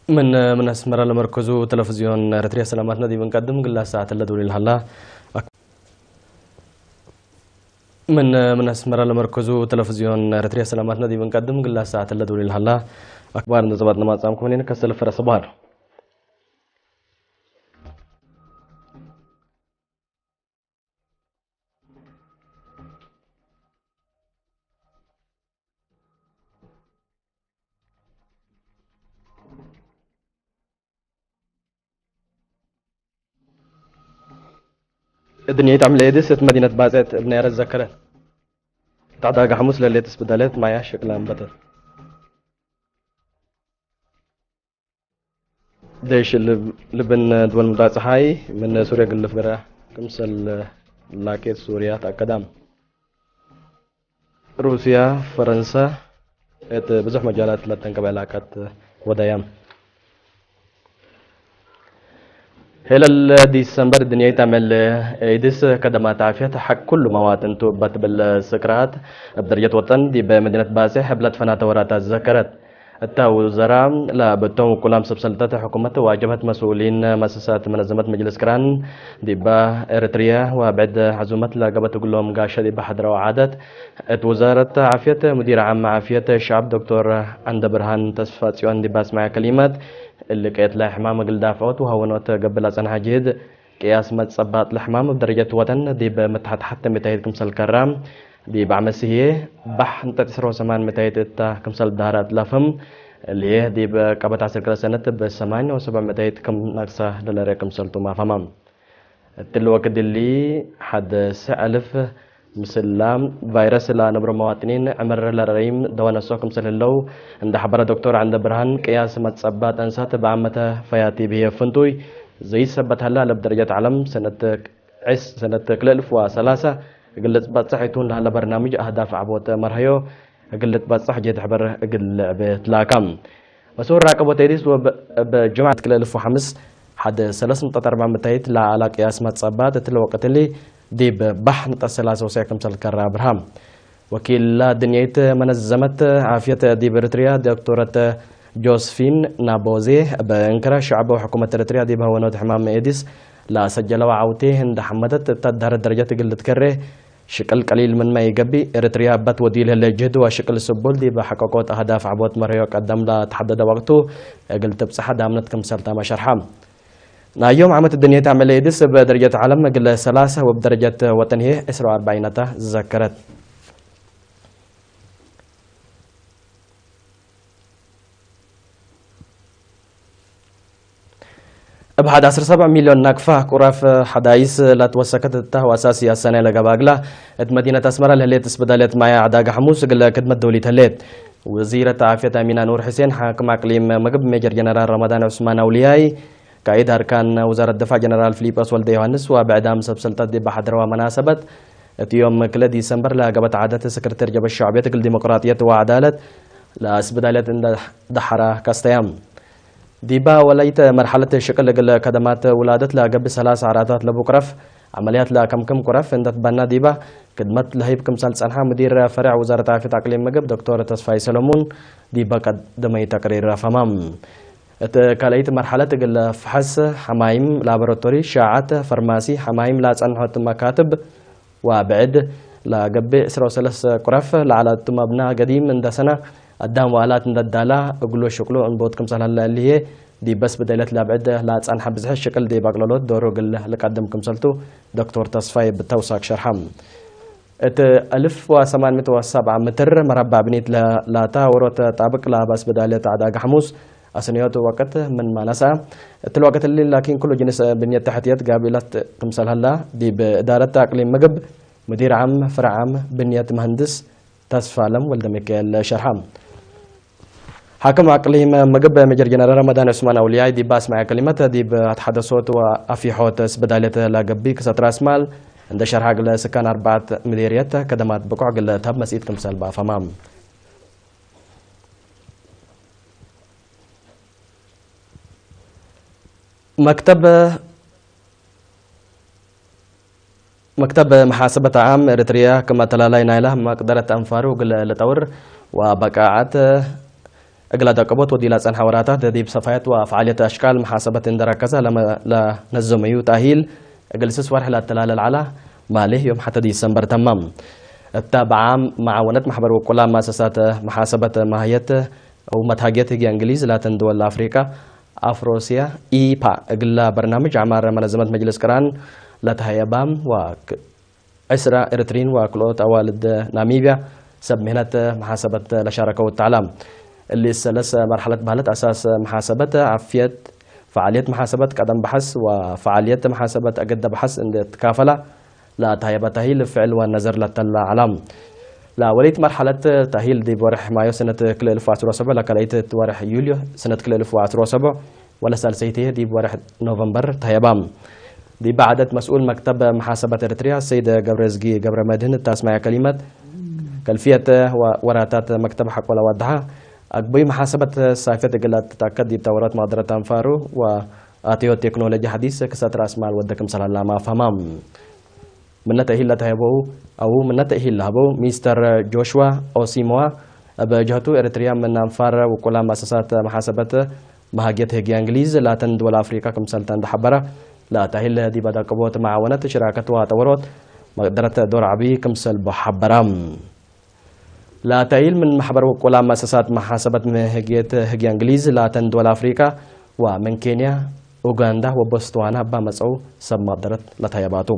من من أسمر لمركز تلفزيون إريتريا سلامات ندي بنقدم قلا ساعة اللدولي الهلا. من من أسمر لمركز تلفزيون إريتريا سلامات ندي بنقدم قلا ساعة اللدولي الهلا. أخبار نزبات نماز أمكم هنا كسل فرس بار. እድንየት ዓምለ ኤድስ እት መዲነት ባጽዕት እብ ነያረት ዘከረ። እት ዕዳጋ ሐሙስ ለሌትስ ብዳለት ማያ ሽቅላ እንበተት። ደሽ ልብ-፣ ልብን ድወል ምድራቅ ፀሓይ ምን ሱርያ ግልፍ ገራ ክምሰል ላቄት ሱርያ ተአከዳም። ሩስያ፣ ፈረንሳ እት ብዙሕ መጃላት ለተንቀበ ዕላቀት ወዳያም። ሄለል ዲሰምበር ድንያይት አመል ኤድስ ከደማት ዓፍየት ሐቅ ኩሉ መዋጥንቱ በትብል ስክራት እብ ደረጀት ወጠን ዲብ መዲነት ባጽሕ እብ ለትፈናተ ወራት አዘከረት። እታ ውዘራ ለብቶም ውቁላም ሰብ ሰልጠት ሕኩመት ዋጀበት መስኡሊን መሰሳት መነዘመት መጅልስ ክራን ዲባ ኤርትርያ ወብዕድ ሐዙመት ለገበት እግሎም ጋሸ ዲባ ሐድራዊ ዓደት እት ውዛረት ዓፍየት ሙዲር ዓም ዓፍየት ሸዓብ ዶክቶር ዓንደ ብርሃን ተስፋ ጽዮን ዲባ አስማዕ ከሊመት እሊ ቀየት ለሕማም እግል ዳፍዖት ወሃወኖት ገብእ ለጸንሐ ጅህድ ቅያስ መጸባጥ ለሕማም እብ ደረጀት ወጠን ዲብ መትሓትሓት ተሜታይት ክምሰል ከራ ዲብ ዓመት ስህዬ ባሕ ንጠጥ ዕስራ ወሰማን መታይት እታ ክምሰል ዳህራ እትላፍም እልዬ ዲብ ቀበት ዓሰርተ ክልተ ሰነት ብሰማንያ ወሰብዕ መታይት ክም ናቅሳ ደለረ ክምሰልቱ ማፋማ። እትሊ ወቅት እሊ ሐደ ስዕ አልፍ ምስላ ቫይረስ ለአነብሮ መዋጥኒን ዕምር ለረሪም ደወነሶ ክምሰል ህለው እንደ ሐበረ ዶክተር ዓንደ ብርሃን ቅያስ መጸባጥ እንሳት በአመተ ፈያቲ ብህየ ፍንቱይ ዘይሰበት ሀላ ለብ ደረጀት ዓለም ሰነት ዕስ ሰነት ክልተ አልፍ ወሰላሳ እግል ልትበጽሕ እቱን ለሀለ በርናምጅ አህዳፍ ዓቦት መርሀዮ እግል ልትበጽሕ ጀት ሕበር እግል ልዕብ ትላካ። መስኡል ራቀቦት ኤዲስ ወብ-፣ እብ ጅምዓት ክልተ አልፍ ወሐምስ ሐደ ሰለስ ነጥብ አርባዕ መታይት ለአላ ቅያስ መጸባት እትለ ወቅት እሊ ዲብ ባሕ ነጥብ ሰላሳ ወሰዕ ክምሰል ከራ አብርሃም። ወኪል ድንየት መነዘመት ዓፍየት ዲብ ኤርትርያ ዶክተረት ጆስፊን ናቦዜ እብ እንክራ ሸዕባዊ ሕኩመት ኤርትርያ ዲብ ሀወኖት ሕማም ኤዲስ ለአሰጀለዋ ዓውቴ እንደ ሐመደት እታ ዳህረት ደረጀት እግል ልትከሬ ሽቅል ቀሊል ምንመ ኢገብእ፣ ኤርትርያ በት ወዲል ህለ ጅህድ ወሽቅል ስቡል ዲብ ሐቀቆት አህዳፍ ዐቦት መርዮ ቀደም ለተሐደደ ወቅቱ እግል ትብጽሐ ዳምነት ክምሰልታመ ሸርሐ። ናይ ዮም ዓመት ድንየት አመለ ኤድስ እብ ደረጀት ዓለም እግል ሰላሳ ወእብ ደረጀት ወጠን ህዬ ዕስራ ወአርባዒነታ ዘከረት። እብ ሐድ ዐስር ሰብዕ ሚልዮን ናቅፋ ቁራፍ ሐዳይስ ለትወሰከት እታ ወአሳሲ አሰናይ ለገባግላ እት መዲነት አስመራ ለህሌት እስብዳልየት ማያ ዕዳጋ ሐሙስ እግለ ክድመት ደውሊት ህሌት። ወዚረት ዓፍየት አሚና ኑር ሕሴን፣ ሓክም አቅሊም ምግብ ሜጀር ጀነራል ረመዳን ዑስማን አውልያይ፣ ቃኢድ አርካን ውዛረት ድፋዕ ጀነራል ፊሊጶስ ወልደ ዮሃንስ ወብዕዳም ሰብ ሰልጠት ዲብ ሐድረዋ መናሰበት፣ እቲ ዮም ክልተ ዲሰምበር ለገበት ዓደት ሰክረተር ጀብሀት ሸዕብየት እግል ዲሞቅራጥየት ወዐዳለት ለአስብዳልየት እንደ ደሐራ ከስተያም። ዲባ ወላይት መርሐለት ሽቅል እግል ከደማት ውላደት ለገብእ ሰላሳ ዓራታት ለቡ ቅረፍ፣ ዐመልያት ለከምክም ቅረፍ እንደ ትበና ዲባ ክድመት ለህይብ ክምሰል ጸንሐ ሙዲር ፈሬዕ ውዛረት ዓፍየት አቅሊም ምግብ ዶክተር ተስፋይ ሰለሙን ዲባ ቀደመይ ተቅሪር አፈማም። እት ካልአይት መርሐለት እግል ፈሐስ ሐማይም ላቦራቶሪ፣ ሻዓት፣ ፈርማሲ፣ ሐማይም ለአጸንሖት መካትብ ወብዕድ ለገብእ ዕስራ ወሰለስተ ቁረፍ ለዐለ እቱ መብና ገዲም እንደ ሰና አዳም ወአላት እንደ ዳላ እግሉ ሽቅሉ እንቦት ክምሰል ሀለ እልዬ ዲብ በስ ብደለት ለብዕድ ለአጸንሐ ብዝሒ ሽቅል ዲብ አቅለሎት ዶሩ እግል ልቀድም ክምሰልቱ ዶክተር ተስፋይ ብተውሳክ ሸርሐ። እት አልፍ ወሰማንሚት ወሰብዓ ምትር መረባዕ ብኒት ለ-፣ ላታ ወሮት ጣብቅ ለአባስ ብዳልየት አዕዳግ ሐሙስ አስንዮት ወቅት ምን ማነሳ። እትል ወቅት እሊ ላኪን ኩሉ ጅንስ ብንየት ተሕትየት ጋቢላት ክምሰል ሀላ ዲብ እዳረት አቅሊም ምግብ ሙዲር ዓም ፍረ ዓም ብንየት መሀንድስ ተስፋለም ወልደሚካኤል ሸርሐ። ሓክም ኣቅሊም ምግብ ሜጀር ጀነራል ረመዳን ዑስማን ኣውልያይ ዲብ ኣስማዐ ከሊመት፣ ዲብ ኣትሓደሶት ወኣፊሖት ስብዳልየት ላገብእ ክሰት ራስ ማል እንደ ሸርሓ እግለ ስካን ኣርባዕት ምዴርየት ከደማት ብቁዕ እግለ ታብ መስኢት ክምሰል በኣፈማ። መክተብ መክተብ መሓሰበት ዓም ኤርትርያ ክም ኣተላላይ ናይላ መቅደረት ኣንፋሩ እግል ልጠውር ወበቃዓት እግላ ደቀቦት ወዲላ ጸንሐ ወራታት ዲብ ሰፋየት ወፈዓልየት ኣሽቃል መሓሰበት እንደረከዘ ለመ-፣ ለነዘመዩ ታሂል እግል ስስ ወርሕ ላተላለል ዓላ ማሌ ዮም ሓተ ዲሰምበር ተማም። እታ ብዓም መዓወነት ማሕበር ውቁላ ማሰሳት መሓሰበት ማህየት ወመትሃግየት ህግየ እንግሊዝ ላተን ድወል ኣፍሪቃ ኣፍሮሲያ ኢፓ እግላ በርናምጅ ዓማር መነዘመት መጅልስ ቅራን ለተሃየባም ወክ-፣ ዕስራ ኤርትሪን ወክልኦት ኣዋልድ ናሚብያ ሰብ ምህነት መሓሰበት ለሻረከው ተዓላ። እሊ ሰለስ መርሐለት ባህለት ኣሳስ መሓሰበት ዓፍየት ፈዓልየት መሓሰበት ቀደም ባሕስ ወፈዓልየት መሓሰበት ኣገደ ባሕስ እንድትካፈላ ለኣታየበታሂ ልፍዕል ወነዘር ለተላ ዓላም። ለወሊት መርሐለት ታሂል ዲብ ወርሕ ማዮ ሰነት ክልእልፍ ወዓስሮ ሰቦ ለካልኣይት ወርሕ ዩልዮ ሰነት ክልእልፍ ወዓስሮ ሰቦ ወለሳልሰይቲ ዲብ ወርሕ ኖቨምበር ተየባም። ዲብ ዓደት መስኡል መክተብ መሓሰበት ኤርትርያ ሰይድ ገብረዝጊ ገብረ መድህን እታስማያ ከሊመት ከልፍየት ወ-፣ ወራታት መክተብ ሓቆላ ዋድሓ ኣግቡይ መሓሰበት ሳፊት እግላት ትታከድ ዲብ ተወራት መቕደረት ኣንፋሩ ወኣትዮ ቴክኖሎጂ ሓዲስ ክሳት ራስ ማል ወደ ክምሰላላ ማፋማም። ምነተ ኢሂል ለተሃየበው ኣው ምነተ ኢሂል ለሃበው ሚስተር ጆሽዋ ኦሲሞዋ እብ ጀህቱ ኤርትርያ ምን ኣንፋር ውቁላ መሰሳት መሓሰበት መሃግየት ህግያ እንግሊዝ ላተን ድወል ኣፍሪካ ክምሰልተ እንደሓበረ ለታሂል ዲበ ዳቅቦት መዓወነት ሽራከት ዋጠወሮት መቅደረት ዶር ዓቢ ክምሰልቦ ሓበራ። ለታሂል ምን ማሕበር ውቁላ መሰሳት መሓሰበት ምህግየት ህግያ እንግሊዝ ላተን ድወል ኣፍሪካ ወምን ኬንያ ኡጋንዳ ወቦስትዋና ባመፀው ሰብ መቅደረት ለታየባቱ።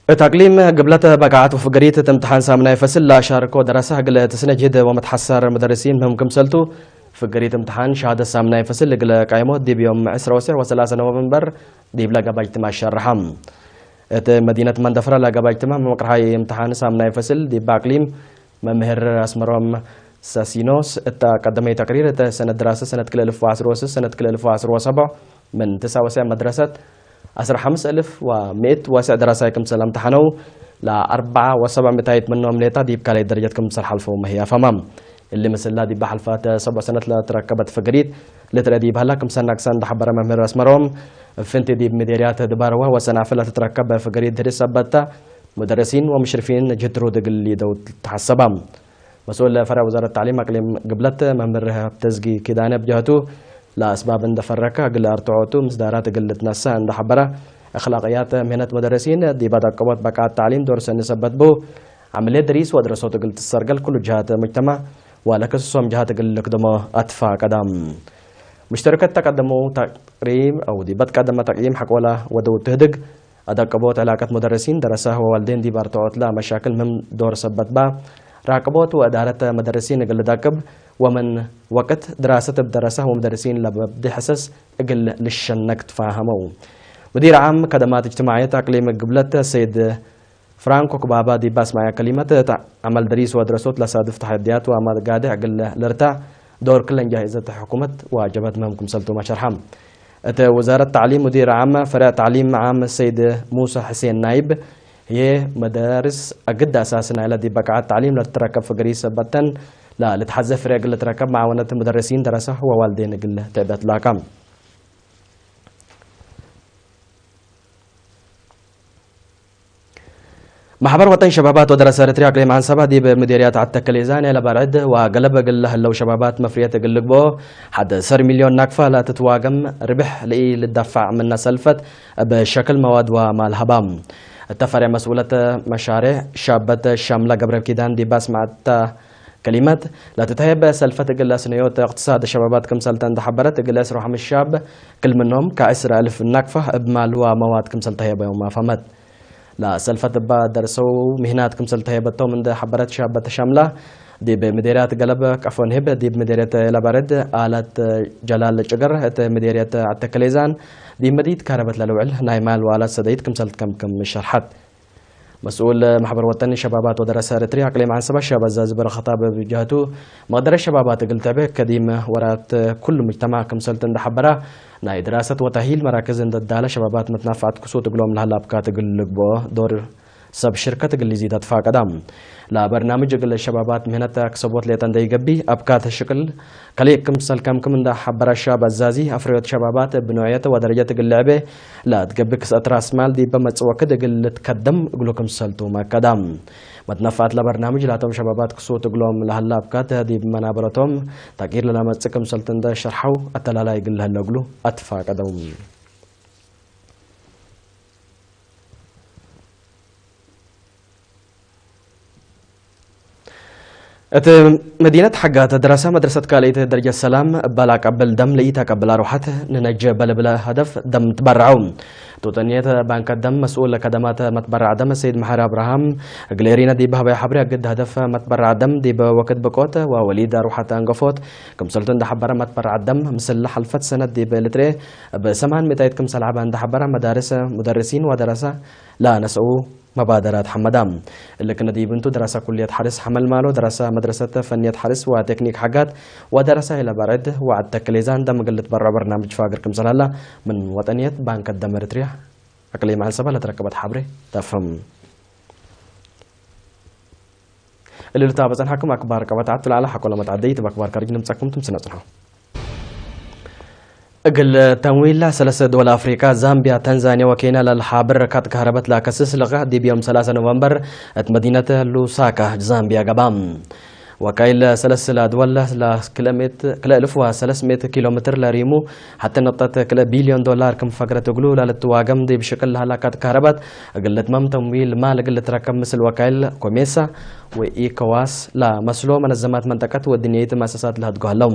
እት ኣቅሊም ግብለተ በቃዓት ወፍገሪት ትምትሓን ሳምናይ ፈስል ላሻርኮ ደረሳ ግለ ትስነ ጅህድ ወመትሓሰር መደርሲን ምህም ክምሰልቱ ፍገሪት እምትሓን ሻሃደ ሳምናይ ፈስል ግለ ቃይሞ ዲብ ዮም ዕስራ ወስዕ ወሰላሰ ኖቨምበር ዲብ ለገባጅትማ ሸርሓ። እት መዲነት መንደፍራ ለገባጅትማ መምቅርሃይ እምትሓን ሳምናይ ፈስል ዲብ ኣቅሊም መምህር ኣስመሮም ሰሲኖስ እታ ቀደመይ ተቅሪር እተ ሰነት ድራሰ ሰነት ክልእልፍ ወዓስር ወስስ ሰነት ክልእልፍ ወዓስር ወሰብዖ ምን ትሳወስያ መድረሰት ኣስራ ሓምስ እልፍ ወምእት ወስዕ ደራሳይ ክምሰል ኣምተሓነው ለኣርብዓ ወሰብዓ ምእታይት ምኖም ሌታ ዲብ ካልኣይ ደረጀት ክምሰል ሓልፈው መህያ ፈማም። እሊ ምስላ ዲብ ሓልፋት ሰብዖ ሰነት ለትረከበት ፍግሪት ልትረዲ ባህላ ክምሰል ናክሰን ዳሕበረ መምህር ኣስመሮም ፍንቲ ዲብ ምዴርያት ድባርዋ ወሰናፍላ ትትረከብ ፍግሪት ድሪ ሰበታ ሙደረሲን ወምሽርፊን ጅትሩ ድግል ሊደው ተሓሰባ። መስኡል ፈረ ወዛረት ታዕሊም ኣቅሊም ግብለት መምህር ሃብተዝጊ ኪዳነ ብጀህቱ ለኣስባብ እንደፈረካ እግል ኣርትዖቱ ምስ ዳራት እግል ልትነሳ እንደሓበረ እኽላቅያት ምህነት መደረሲን ዲባ ዳቀቦት በቃት ታዕሊም ዶርሰ ንሰበት ብሁ ዓመልየት ድሪስ ወድረሶት እግል ትሰርገል ኩሉ ጅሃት ሙጅተማ ዋለ ክስሶም ጅሃት እግል ልክደሞ ኣትፋ ቀዳም። ሙሽተርከት ተቀደሙ ተቅሪም ኣው ዲበት ቀደመ ተቅይም ሓቆላ ወደው ትህድግ ኣዳቀቦት ዕላቀት ሙደረሲን ደረሰህ ወዋልዴን ዲብ ኣርትዖት ለመሻክል ምህም ዶር ሰበት ባ ራቅቦት ወእዳረት መደረሲን እግል ልዳቅብ ወምን ወቅት ድራሰት እብ ደረሰህ ወሙደረሲን ለበብዲ ሕሰስ እግል ልሸነክ ትፋሃመው። ሙዲር ዓም ከደማት እጅትማዕየት ኣቅሊም ግብለት ሰይድ ፍራንኮ ክባባ ዲብ ኣስማያ ከሊመት እት ዓመል ድሪስ ወድረሶት ለሳድፍ ተሐድያት ወመጋድዕ እግል ልርታዕ ዶር ክለን ጃሂዘት ሕኩመት ዋጀበት ምህም ክምሰልቱ መሸርሓ። እት ውዛረት ታዕሊም ሙዲር ዓም ፈረዕ ታዕሊም ዓም ሰይድ ሙሳ ሕሴን ናይብ ህዬ መዳርስ ኣግድ ኣሳሲ ናይለ ዲብ በቃዓት ታዕሊም ለትትረከብ ፍግሪ ሰበተን ለልትሓዘ ፍሬ እግል ልትረከብ መዓወነት ሙደረሲን ደረሰ ወዋልዴን እግል ትዕበት ላካ። ማሕበር ወጠን ሸባባት ወደረሰ ኤርትርያ ኣቅሊም ዓንሰባ ዲብ ምዴርያት ዓተከሌዛን ያለ ባርዕድ ወገለብ እግል ለህለው ሸባባት መፍርየት እግል ልግብኦ ሓደ ሰር ሚልዮን ናክፋ ለትትዋገም ርብሕ ልኢ ልዳፋዕ ምነ ሰልፈት እብ ሸክል መዋድ ወማል ሃባ። እተ ፈርያ መስኡለት መሻርዕ ሻበት ሻምላ ገብረ ኪዳን ዲብ ኣስማዕታ ከሊመት ለትትሀየበ ሰልፈት እግል ኣስነዮት እቅትሳድ ሸባባት ክምሰልተ እንደሓበረት እግል ዕስራ ወሓምስ ሻብ ክል ምኖም ከዕስራ እልፍ ናክፋ እብ ማል ወመዋድ ክምሰል ተሀየበዮም ኣፋመት። ለሰልፈት እባ ደርሰው ሚህናት ክምሰል ተሀየበቶም እንደ ሐበረት ሻበት ሻምላ ዲብ ምዴርያት ገለብ ቀፎ ንህብ ዲብ ምዴርያት ለባርድ ኣላት ጀላል ጭግር እት ምዴርያት ኣተከሌዛን ዲብ መዲት ካረበት ለልውዕል ናይ ማል ወኣላት ሰደይት ክምሰል ትከምክም ሸርሐት። መስኡል ማሕበር ወጠን ሸባባት ወደረሰ ኤርትርያ ኣቅሊም ዓንሰባ ሸበዛ ዝበረ ኸታብ ብጀህቱ መቅደረ ሸባባት እግል ትዕበ ከዲም ወራት ኩሉ ሙጅተማዕ ክምሰልት እንደሐበራ ናይ ድራሰት ወታሂል መራክዝ እንደዳለ ሸባባት መትናፋዕት ክሱት እግሎም ለህላብካ ትግል ልግብኦ ዶር ሰብ ሽርከት ግሊ ዚዳ ተፋቀዳ። ለበርናምጅ እግል ሸባባት ምህነት ክሰቦት ሌጠ እንደይገቢ ኣብካ ተሽቅል ከሊእ ክምሰል ከምክም እንዳ ሓበራ ሻብ ኣዛዚ ኣፍሪዮት ሸባባት ብኖዕየት ወደረጀት እግል ልዕቤ ለትገቢ ክስአት ራስ ማል ዲበ መጽወክድ እግል ልትከደም እግሉ ክምሰልቱ መከዳ። መትነፋት ለበርናምጅ ላቶም ሸባባት ክሱት እግሎም ለሃላ ኣብካት ዲብ መናበረቶም ታቂር ለላመጽእ ክምሰልቱ እንደ ሸርሓው ኣተላላይ እግል ለህለ እግሉ ኣትፋቀደው። እቲ መዲነት ሓጋ ተደረሰ መድረሰት ካልእት ደረጃ ሰላም ባላ ቀብል ደም ለኢታ ቀብል ኣርውሓት ንነጀ በለብለ ሀደፍ ደም ትበራዑ። ቶጠንየት ባንከ ደም መስኡል ከደማት መትበራዕ ደም ሰይድ መሐር ኣብርሃም እግሌሪነ ዲብ ሀበያ ሓብሪ ኣግድ ሀደፍ መትበራዕ ደም ዲብ ወክድ ብቆት ወወሊድ ኣርውሓት ኣንገፎት ክምሰልቱ እንዳሓበረ መትበራዕ ደም ምስል ሓልፈት ሰነት ዲብ ልትሬ ብሰማን ሚእታይት ክምሰል ዓባ እንዳሓበረ መዳርስ ሙደርሲን ወደረሰ ላነስኡ መባደራት ሐመዳ። እልክ ነዲብንቱ ደረሰ ኩልየት ሐርስ ሐመልማሎ፣ ደረሰ መድረሰት ፈንየት ሐርስ ወቴክኒክ ሐጋት፣ ወደረሰ ኢለ በርዕድ ወዐድ ተክሌዛን ደምግልት በሮ በርናምጅ ፋግር ክምሰላላ ምን ወጠንየት ባንክ ደም ኤርትርያ። ኣቅሊ መዓል ሰባ ለተረከበት ሐብሬ ተፍም። እልልታ በጸንሐኩም ኣክባር ቀበታት ትላለ ሐቆለ መትዓደይ ትባክባር ካርጅ ንምጸኩም ትምስነ ጽንሖ። እግል ተምዊላ ሰለስተ ድወል ኣፍሪቃ ዛምቢያ፣ ታንዛኒያ ወኬንያ ለልሓብር ካት ከህረበት ላከስስ ልቐ ዲብ ዮም ሰላሳ ኖቨምበር እት መዲነት ሉሳካ ዛምቢያ ገባ። ወካይል ሰለስላ ድወል ለክልኤ እልፍ ወሰለስሜት ኪሎ ሜትር ለሪሙ ሐቲ ንቕጠት ክልኤ ቢልዮን ዶላር ክም ፈግረት እግሉ ለልትዋገም ዲብ ሽቅል ለሃላ ካት ከህረበት እግል ልትመም ተምዊል ማል እግል ልትረከብ ምስል ወካይል ኮሜሳ ወኢኮዋስ ለመስሎ መነዘማት መንጠቀት ወድንየይት መሰሳት ለህድጎ ህለው።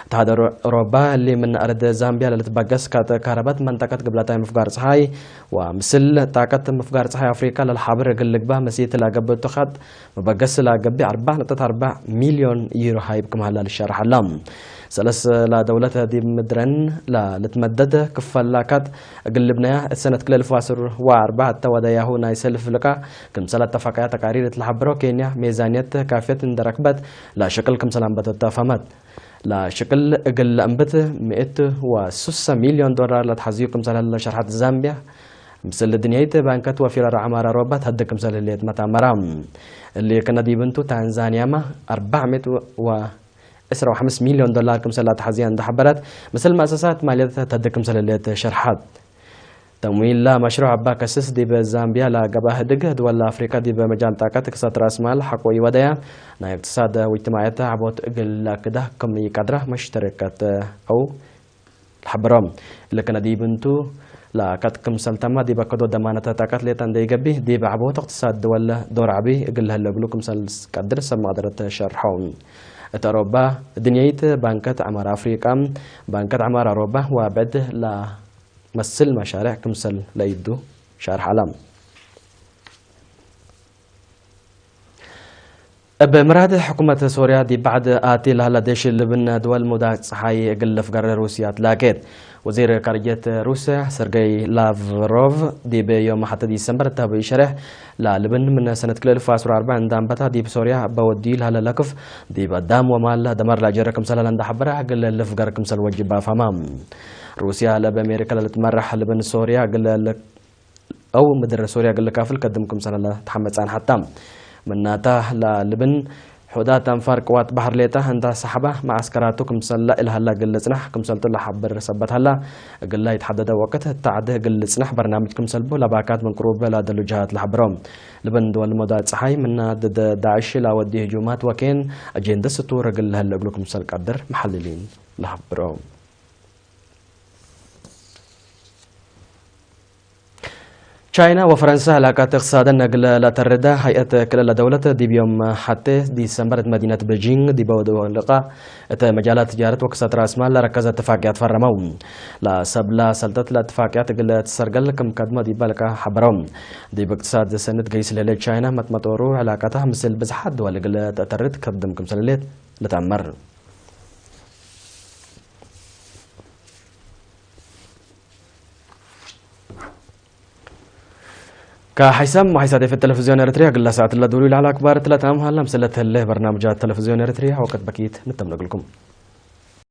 እት ሃደ ሮባ እሊ ምን ኣርድ ዛምቢያ ለልትበገስ ካት ከረበት መንጠቀት ግብላታይ ምፍጋር ፀሓይ ወምስል ጣቀት ምፍጋር ፀሓይ ኣፍሪካ ለልሓብር እግል ልግባ መሲት ላገብእ ቱኻጥ መበገስ ላገቢ ኣርባዕ ነጥብ ኣርባዕ ሚልዮን ዩሮ ሃይብ ክምሃላ ልሸርሕ ኣላ። ሰለስ ላደውለት ዲብ ምድረን ላልትመደድ ክፈላካት እግል ልብነያ እት ሰነት ክልተ እልፍ ወዐስር ወኣርባዕተ ወደያሁ ናይ ሰልፍ ልቃ ክምሰል ኣተፋቀያ ተቃሪር እት ለሓብሮ ኬንያ ሜዛንየት ካፍየት እንደረክበት ለሽቅል ክምሰል ኣንበተት ተፈመት። ለሽቅል እግል ለእንብት ሚእት ወሱሰ ሚልዮን ዶላር ለትሓዝዩ ክምሰል ለሸርሐት ዛምቢያ፣ ምስል ድንያይት ባንከት ወፊራ ራዕማራ ሮባት ሀድ ክምሰል ህልየት መታመራ። እሊ ከነዲብንቱ ታንዛንያማ ኣርባዕ ሚእት ወ ዕስራ ወሓምስ ሚልዮን ዶላር ክምሰል ኣተሓዝያ እንዳሓበረት፣ ምስል መእሰሳት ማልያት ተድግ ክምሰል ህልየት ሸርሓት። ተምዊላ መሽሩዕ ኣባ ከስስ ዲበ ዛምቢያ ለገባህ ድግ ድወላ ኣፍሪካ ዲበ መጃል ጣቀት ክሳት ራስ ማል ሓቆ ይወደያ ናይ እቅትሳድ ወጅትማዕያት ዓቦት እግል ለክዳ ክም ይቀድራ መሽተረከት ኣው ለሓበሮም። ለከነ ዲብንቱ ለከት ክምሰል ተማ ዲበ ከዶ ደማነተ ጣቀት ሌጣ እንደይገቢ ዲበ ዓቦት እቅትሳድ ድወለ ዶር ዓቢ እግል ለህለ እግሉ ክምሰል ቀድር ሰብ መቅደረት ሸርሖ። እተ ሮባ ድንየይት ባንከት ዓማር ኣፍሪቃ፣ ባንከት ዓማር ኣሮባ ወብዕድ ለመስል መሻርዕ ክምሰል ለይዱ ሻርሕ ዓላ። እብ ምራድ ሕኩመት ሶርያ ዲብ ባዕድ ኣቲ ለህላ ዴሽ ልብን ድወል ሙዳ ጸሓይ እግል ልፍገር ሩስያ ትላኬት። ወዚር ካርጀት ሩስያ ሰርገይ ላቭሮቭ ዲብ ዮም ሓተ ዲሰምበር እተህበዩ ሸርሕ ለልብን ምን ሰነት ክልተ እልፍ ወዐስራ ኣርባዕ እንዳ ኣንበታ ዲብ ሶርያ በወዲ ለህለ ለክፍ ዲብ ኣዳም ወማል ደመር ላጀረ ክምሰል ለንዳ ሓበረ እግል ልፍገር ክምሰል ወጅብ ኣፋማ። ሩስያ ለበ ኣሜሪካ ለልትመራሕ ልብን ሶርያ እግል ኣው ምድር ሶርያ እግል ካፍል ከድም ክምሰል ለተሓመጻን ሓታ ምናታ ለልብን ሑዳት ኣንፋር ቅዋት ባሕር ሌጣ እንዳ ሰሓባ መዓስከራቱ ክምሰላ ኢልሃላ እግል ልጽናሕ ክምሰልቱ ለሓብር ሰበት ሃላ። እግላ ይትሓደደ ወቅት እታዕድ እግል ልጽናሕ በርናምጅ ክምሰልቡ ለባካት ምን ቅሩብ ላደሉ ጅሃት ለሓብሮ። ልብን ድወል ሞዳ ጸሓይ ምና ድደ ዳዕሽ ላወዲ ህጁማት ወኬን ኣጀንደ ስቱር እግል ለህለ እግሉ ክምሰል ቀድር መሓልሊን ለሓብሮ። ቻይና ወፈረንሳ ዕላቃት እቅትሳደን እግለ ለተርደ ሀይአት ክልለ ደውለት ዲብ ዮም ሐቴ ዲሰምበር እት መዲነት ቤጂንግ ዲበ ወደወ ልቃ እተ መጃላት ትጃረት ወክሰት ራስ ማል ለረከዘ እትፋቅያት ፈረመው። ለሰብላ ሰልጠት ለእትፋቅያት እግለ ትሰርገል ክም ከድመ ዲበ ልቃ ሐበረው። ዲብ እቅትሳድ ሰንድ ገይስ ለሌት ቻይና መጥመጦሩ ዕላቃታ ምስል ብዝሓት ድወል እግለ ተእተርት ከድም ክምሰል ሌት ልትአመር። ከሓይሳም ሓይሳት ኤፈት ቴሌቪዝዮን ኤርትርያ ግላ ሰዓት ለዱሉ ኢላ ኣክባር ትለት ኣምሃላ ምሰለት ህለ በርናምጃት ቴሌቪዝዮን ኤርትርያ ወቀት በኪት ንተምነግልኩም።